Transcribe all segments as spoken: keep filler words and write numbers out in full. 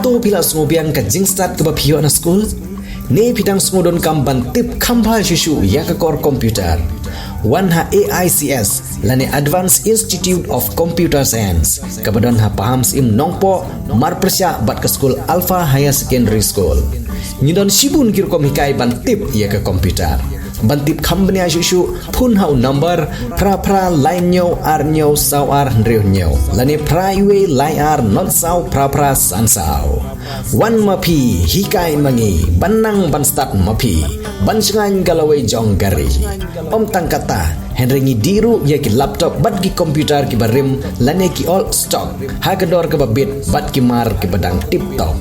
To phi la sngewbiang ka jingstad kaba phi ïoh na skul? Ne phi dang sngewdonkam ban tip kham bha shuh shuh ïa ka kor computer? Wan ha A I C S lane Advanced Institute of Computer Science, kaba don ha Pahamsyiem Nongpoh, marpyrshah bad ka skul Alpha Higher Secondary School. Ngi don shibun ki rukom hikai ban tip ïa ka computer. Ban tip kham bniah shuh shuh, phone ha u number phra phra lai hynñiew ar hynñiew saw ar hynriew hynñiew lane phra wei lai ar not saw phra phra san saw. Wan ma phi, hikai ma ngi, ban nang ban stad ma phi, ban shngaiñ ka lawei jong ka ri. Ym tang katta, hynrei ngi dih ruh ïa ki laptop bad ki computer kiba rim lane ki old stock ha ka dor kaba bit bad ki mar kiba dang tip top.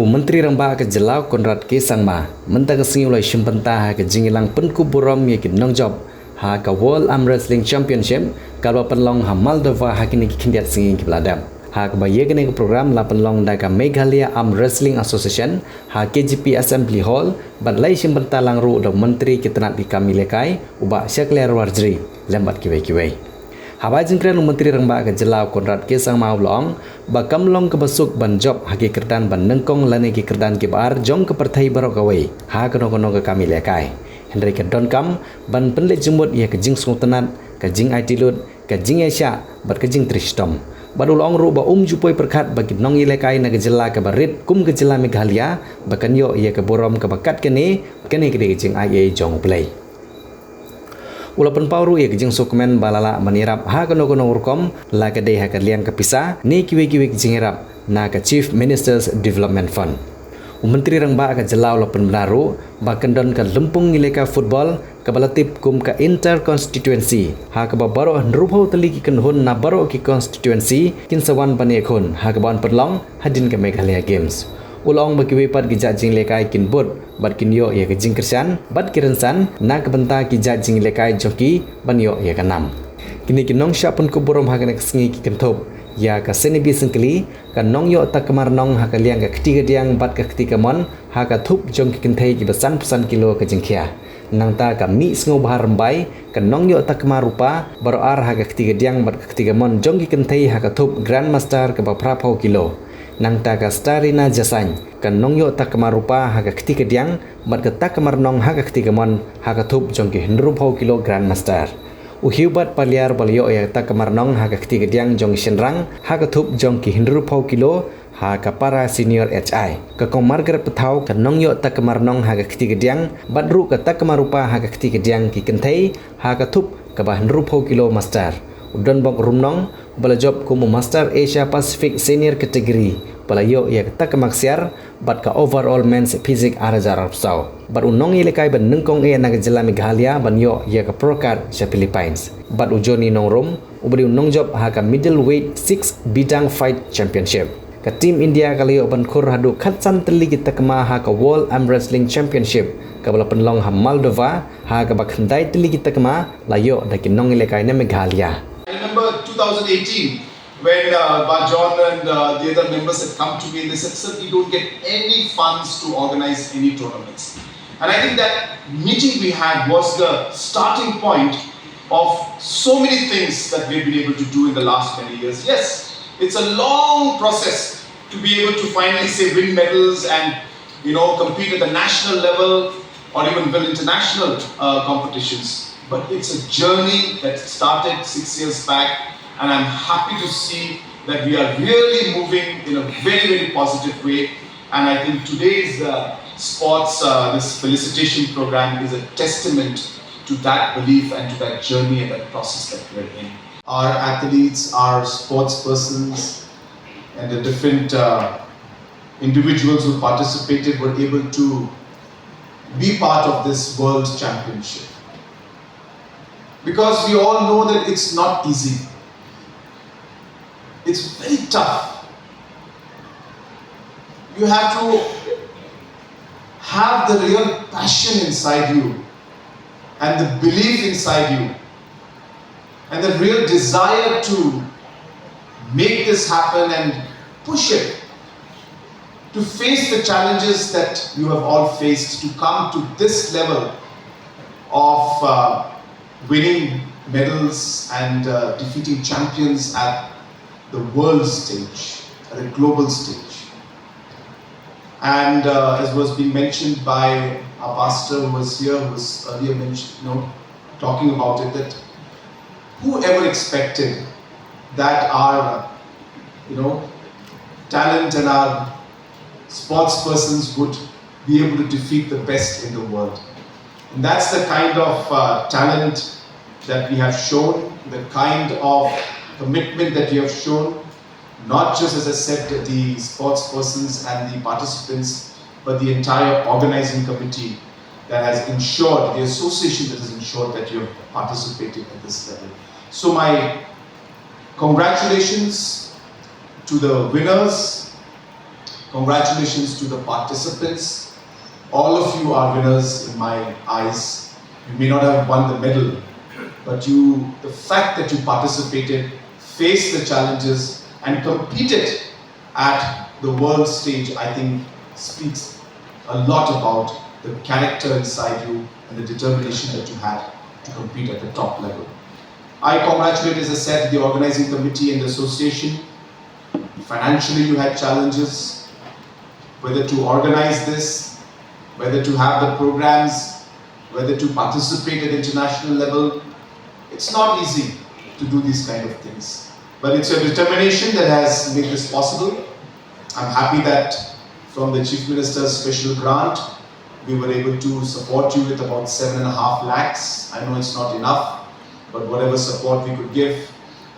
U Myntri Rangbah ka jylla u Conrad K Sangma mynta ka sngi u la shim bynta ha ka jingïalang pynkup burom ïa ki nongjop ha ka World Arm Wrestling Championship kaba pynlong ha Moldova ha kine ki khyndiat sngi kiba la dep. Ha kaba ïa kane ka program la pynlong da ka Meghalaya Arm Wrestling Association ha K G P Assembly Hall bad la ïashim bynta lang ruh da u Myntri ki tnat ki kam ïalehkai u Bah Shakliar Warjri lem bad kiwei kiwei. Haba jingkren u Myntri Rangbah ka jylla u Conrad K Sangma u la ong ba kam long kaba suk ban jop ha ki kyrdan ba nyngkong lane ki kyrdan kiba ar jong ka pyrthei baroh kawei ha kano kano ka kam ïalehkai. Hynrei ka donkam ban pynleit jingmut ïa ka jingsngewtynnat, ka jingaiti lut, ka jingïaishah bad ka jingtrei shitom. Bad u la ong ruh ba um ju poi pyrkhat ba ki nongïalehkai na ka jylla kaba rit kum ka jylla Meghalaya ba kan ïoh ïa ka burom kaba kat kane, kane ka dei ka jingaiei jong U Blei. U la pynpaw ruh ïa ka jingsngewkmen ba la lah ban ïarap ha kano kano rukom, la ka dei ha ka liang ka pisa ne kiwei kiwei ki jingïarap na ka Chief Minister's Development Fund. U Myntri Rangbah ka jylla u la pynbna ruh ba kan don ka lympung ïalehkai football kaba la tip kum ka Inter Constituency ha kaba baroh hynriewphew tylli ki kynhun na baroh ki constituency kin sa wan ban ïakhun ha kaba yn pynlong hadien ka Meghalaya Games. U la ong ba kiwei pat ki jait jingïalehkai kin bud bad kin ïoh ïa ka jingkyrshan bad ki rynsan na ka bynta ki jait jingïalehkai jong ki ban ïoh ïa ka nam. Kine ki nongshah pynkup burom ha kane ka sngi ki kynthup ïa ka Senibi Syngkli, ka nongïoh takma rnong ha ka liang ka kti kadiang bad ka kti kamon ha ka thup jong ki kynthei kiba sanphew san kilo ka jingkhia. Nangta ka Mihsngewbha Rymbai, ka nongïoh takma rupa baroh ar ha ka kti kadiang bad ka kti kamon jong ki kynthei ha ka thup Grandmaster kaba phraphew kilo. Nangta ka Starina Jasaiñ, ka nongïoh takma rupa ha ka kti kadiang bad ka takma rnong ha ka kti kamon ha ka thup jong ki hynriewphew kilo Grandmaster. U Hubert Paliar ba la ïoh ïa ka takma rnong ha ka kti kadiang jong ki shynrang ha ka thup jong ki hynriewphew kilo ha ka para senior H I. Ka Kong Margaret Pathaw ka nongïoh takma rnong ha ka kti kadiang bad ruh ka takma rupa ha ka kti kadiang ki kynthei ha ka thup kaba hynriewphew kilo master. U Donbok Rumnong ba la jop kum u Master Asia Pacific Senior Category ba la ïoh ïa ka takma ksiar bad ka Overall Men's Physique ar hajar arphew saw. Bad u nongïalehkai ba nyngkong eh na ka jylla Meghalaya ban ïoh ïa ka Pro Card sha Philippines. Bad u Johnny Nongrum uba dei u nongjop ha ka Middleweight Six Bidang Fight Championship. Ka Team India ka la ïoh ban khur haduh khatsan tylli ki takma ha ka World Arm Wrestling Championship kaba la pynlong ha Moldova, ha kaba khyndai tylli ki takma la ïoh da ki nongïalehkai na Meghalaya. I remember two thousand eighteen, when uh, Bah John and uh, the other members had come to me and they said, "Sir, we don't get any funds to organize any tournaments." And I think that meeting we had was the starting point of so many things that we've been able to do in the last many years. Yes, it's a long process to be able to finally say win medals and, you know, compete at the national level or even win international uh, competitions. But it's a journey that started six years back, and I'm happy to see that we are really moving in a very, very positive way. And I think today's uh, sports, uh, this felicitation program is a testament to that belief and to that journey and that process that we're in. Our athletes, our sports persons, and the different uh, individuals who participated were able to be part of this world championship. Because we all know that it's not easy. It's very tough. You have to have the real passion inside you and the belief inside you and the real desire to make this happen and push it, to face the challenges that you have all faced to come to this level of uh, winning medals and uh, defeating champions at the world stage, at a global stage. And uh, as was being mentioned by our pastor who was here, who was earlier mentioned, you know, talking about it, that whoever expected that our, you know, talent and our sports persons would be able to defeat the best in the world. And that's the kind of uh, talent that we have shown, the kind of commitment that we have shown, not just, as I said, the sports persons and the participants, but the entire organizing committee that has ensured, the association that has ensured that you have participated at this level. So my congratulations to the winners, congratulations to the participants. All of you are winners in my eyes. You may not have won the medal, but you, the fact that you participated, faced the challenges, and competed at the world stage, I think, speaks a lot about the character inside you and the determination that you had to compete at the top level. I congratulate, as I said, the organizing committee and the association. Financially, you had challenges, whether to organize this, whether to have the programs, whether to participate at international level. It's not easy to do these kind of things, but it's your determination that has made this possible. I'm happy that from the Chief Minister's special grant, we were able to support you with about seven and a half lakhs. I know it's not enough, but whatever support we could give,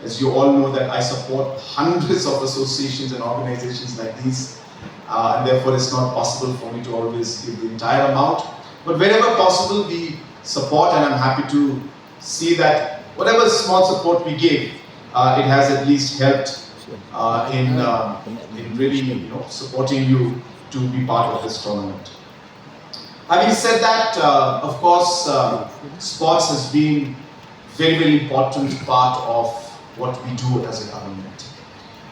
as you all know that I support hundreds of associations and organizations like these, uh, and therefore it's not possible for me to always give the entire amount. But wherever possible, we support, and I'm happy to see that whatever small support we gave, uh, it has at least helped uh, in, uh, in really, you know, supporting you to be part of this tournament. Having said that, uh, of course, uh, sports has been very, very important part of what we do as a government.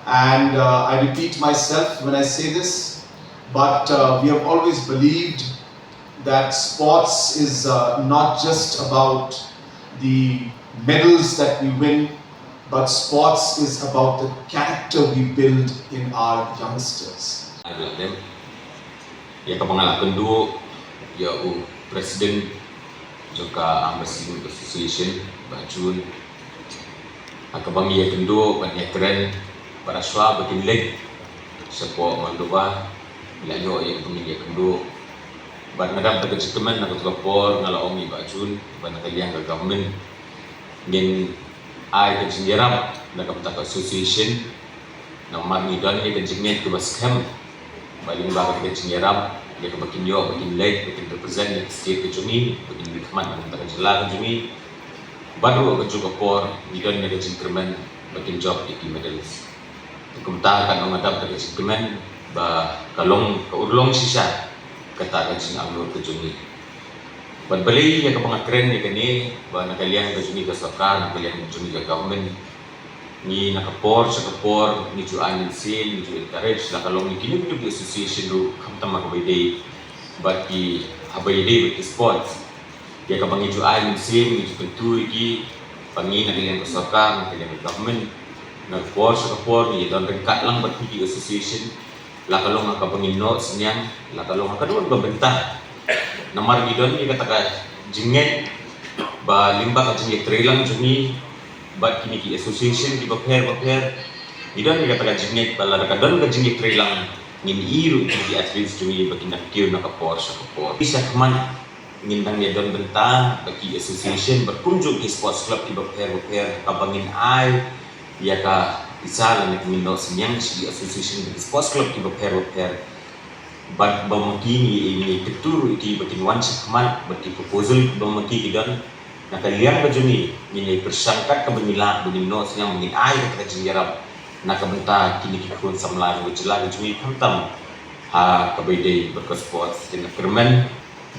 And uh, I repeat myself when I say this, but uh, we have always believed that sports is uh, not just about the medals that we win, but sports is about the character we build in our youngsters. Ïa kaba nga la kynduh ïa u president jong ka Arm Wrestling Association, Bah Jun, ha kaba ngi ïa kynduh bad ïa kren, bad shuwa ba kin leit shapoh Moldova, la ïoh ïa kaba ngi ïa kynduh. Bad nga dap da ka jingkmen na kato ka por nga la ong ïa Bah Jun, bad na ka liang ka government ngin ai ka jingïarap na ka bynta ka association. Namar ngi don ïa ka jingngeit kaba skhem ba lyngba kata ka jingïarap ïa kaba kin ïoh ba kin leit ba kin represent ïa ka state ka jong ngi, ba kin leit khmat na ka bynta ka jylla ka jong ngi. Bad ruh ha kajuh ka por ngi don ïa ka jingkyrmen ba kin jop ïa ki medals. Te kumta kan ong nga dap da ka jingkmen ba ka long ka urlong shisha kata ka jingangnud ka jong ngi. Bad balei ïa kaba nga kren ïa kane, ba na ka liang ka jong ngi ka sorkar, na ka liang ka jong ngi ka government, ngi na ka por sha ka por ngi ju ai mynsiem, ngi ju encourage la ka long ïa kine kine ki association ruh khamtam ha kaba ïadei bad ki, haba ïadei bad ki sports. Ïa kaba ngi ju ai mynsiem, ngi ju kyntu ïa ki, ba ngi na ka liang ka sorkar, na ka liang ka government, na ka por sha ka por ngi don ryngkat lang bad ki association, la ka long ha kaba ngin noh synñiang, la ka long ha kano kano ka bynta. Namar ngi don ïa kata ka jingngeit ba lyngba ka jingïatreilang jong ngi bad kine ki association kiba pher ba pher, ngi don ïa kata ka jingngeit ba lada ka don ka jingïatreilang, ngin ïoh ruh kine ki athletes jong ngi ba kin nang kiew na ka por sha ka por. Ki sha khmat ngin dang ïa don bynta bad ki association bad kumjuh ki sports club kiba pher ba pher, kaba ngin ai ïa ka pisa lane ka ngin noh synñiang sha ki association bad ki sports club kiba pher ba pher. Bad ba ma ki ngi, ngi kyntu ruh ïa ki ba kin wan sha khmat bad ki proposal ba ma ki ki don. Na ka liang ka jong ngi ngin ïa pyrshang kat kaba ngi lah ba ngin noh synñiang, ba ngin ai kata ka jingïarap na ka bynta kine ki khun samla jong ka jylla ka jong ngi khamtam ha kaba ïadei bad ka sports. Te nga kyrmen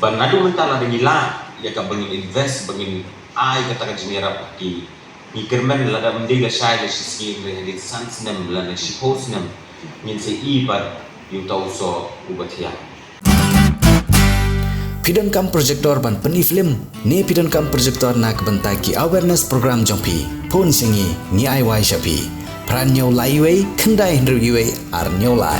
ba naduh mynta lada ngi lah ïa kaba ngin invest, ba ngin ai kata ka jingïarap ha ki, ngi kyrmen lada ym dei lashai lashisngi, hynrei hadien san snem lane shiphew snem ngin sa ïohi pat ïa uta u soh uba thiah. Phi donkam projector ban pyni film ne phi donkam projector na ka bynta ki awareness program jong phi? Phone sha ngi, ngi ai wai sha phi. Phra hynñiew lai wei khyndai hynriew wei ar hynñiew lai.